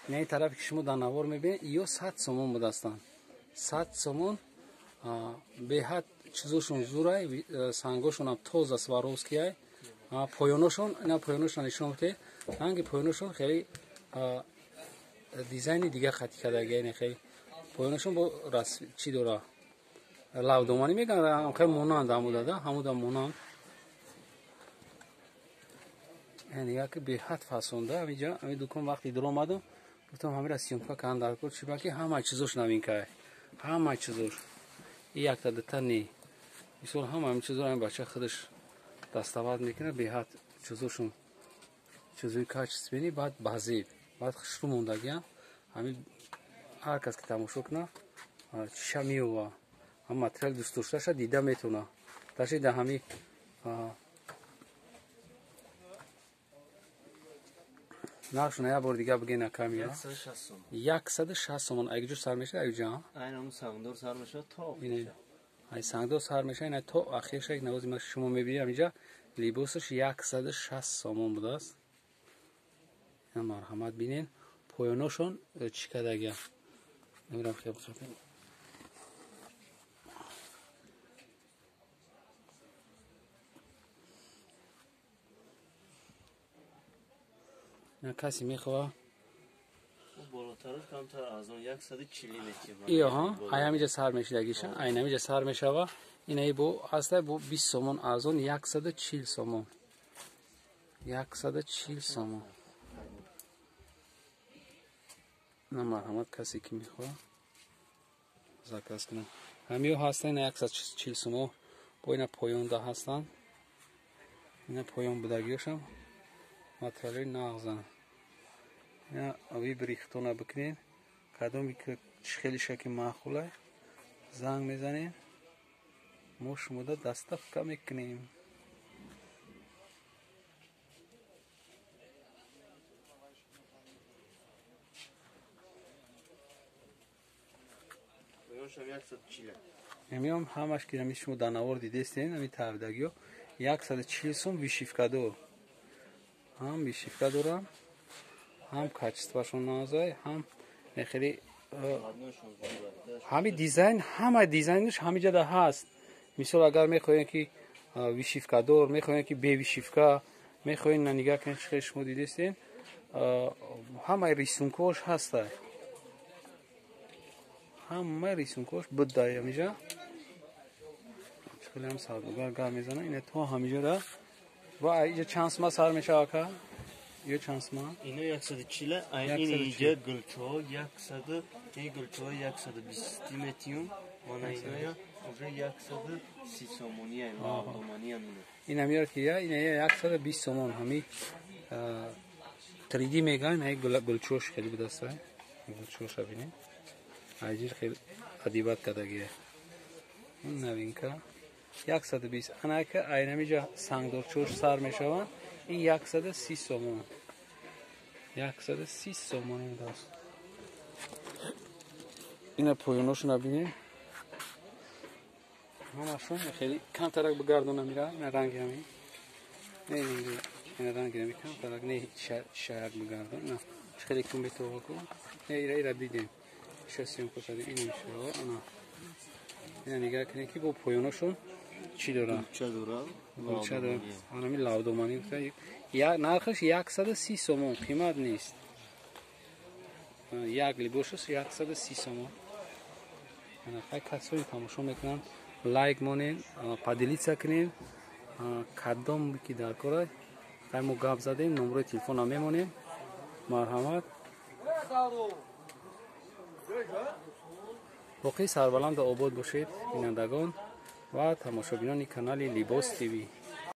Ина ин тарафе ки шумо дар навор мебинед, иё 100 сомон будастанд. 100 сомон, беҳад чизошон зурай, сангошонам тоза сваровскиай. Поёношон, ина поёношон нишон бите. Ранги поёношон хеле дизайни дига хати кардагия, ина хеле поёношон бо рас чӣ дора? Лавдоманӣ мегӯянд, хеле монанд ҳамуда да, ҳамуда монанд. Яъне як беҳад фасонда, ҳамиҷа ҳами дукон вақти даромадам, гуфтам ҳамира съёмка кардам дар кор, чӣ баки ҳама чизош новинкае. Ҳама чизош. И якта дута не. Мисол ҳама ҳами чизоро ҳами бача худаш дастовард мекунад, беҳад чизошон чизои качественный, баъд базеб, баъд хушрӯ мондагиам. Ҳами ҳар кас ки тамошо кунад, чиша меёва. Ҳам материал дӯст дошташа дида метавона. Таши да ҳами нархшона як бор дига бигӯ на камера. 160 сомон. Айгиҷо сар мешавад, айгиҷо? Айнам сангдор сар мешавад то. Ай сангдор сар мешавад, ина то ахирша як навози ма шумо мебинед ҳаминҷа либосаш 160 сомон будааст. Ина марҳамат бинед. Поёношон чӣ кардагия? Намедонам хеле бихоҳем. На каси мехоҳа болотараш камтар аз он 140 метр. Иё, ай ҳамиҷа сар мешидагиша, ай ҳамиҷа сар мешава. Инаи бо аста бо 20 сомон аз он 140 сомон. 140 сомон. На марҳамат касе ки мехоҳа заказ кунад. Ҳамиё ҳастанд ина 140 сомон. Бо ина поёнда ҳастанд. Ина поён будагиёшам материалҳои нағзанд. Ина вибри хитона бикунед, кадоме ки хеле шаки маъқулай, занг мезанем, мо шумода доставка мекунем. Ҳамиём ҳамаш ки ҳами шумо дар навор дидестен, ҳами тавдагиё 140 сом вишивкадор. Ҳам вишивка дорам, ҳам качествашон нағзай, ҳам хеле ҳами дизайн, ҳама дизайнаш ҳамиҷада ҳаст. Мисол агар мехоҳем ки вишивкадор, мехоҳем ки бевишивка, мехоҳем на нигаҳ кунед чӣ хеле шумо дидестен, ҳамаи рисункош ҳастай. Ҳамаи рисункош будай ҳамиҷа. Хеле ҳам савдогар гап мезанад, ина то ҳамиҷада. Ва иҷа чанд сума сар мешавад ака? Ё чанд сума? Ино 140, ай ин иҷа гулчо 100, ин гулчо 120 метиум, мана иноя уже 130 сомонӣ, лавдоманӣ ам ино. Ин ҳамиёр ки я, ин 120 сомон ҳами 3D мегӯянд, ай гулчош хеле будаст, ай гулчоша бинед. Айҷир хеле адибат кардагия. Ин новинка 120. Анака айнамиҷа сангдорчош сар мешаванд. Ин 130 сомон. 130 сомон будааст. Ина поёношона бинед. Ҳамашон хеле камтарак бигардона мира, ина ранги ҳамин. Не, ина ранги ҳамин камтарак, не шаяк бигардон. Ина хеле кум бетова ку. Не, ира ира дидем. Иша съёмка кардем, ин мешава. Ана. Ина нигаҳ кунед ки бо поёношон чӣ дорад? Гулча дорад. Гулча дорад. Анами лавдоманӣ гуфта. Нархаш 130 сомон, қимат нест. Як либосаш 130 сомон. Ана хай касои тамошо мекунанд, лайк монед, поделиться кунед. Кадом ки дар кора, хай мо гап задем, номерои телефона мемонем. Марҳамат. Боқӣ сарбаланду обод бошед бинандагон ва тамошобинони канали Либос ТВ.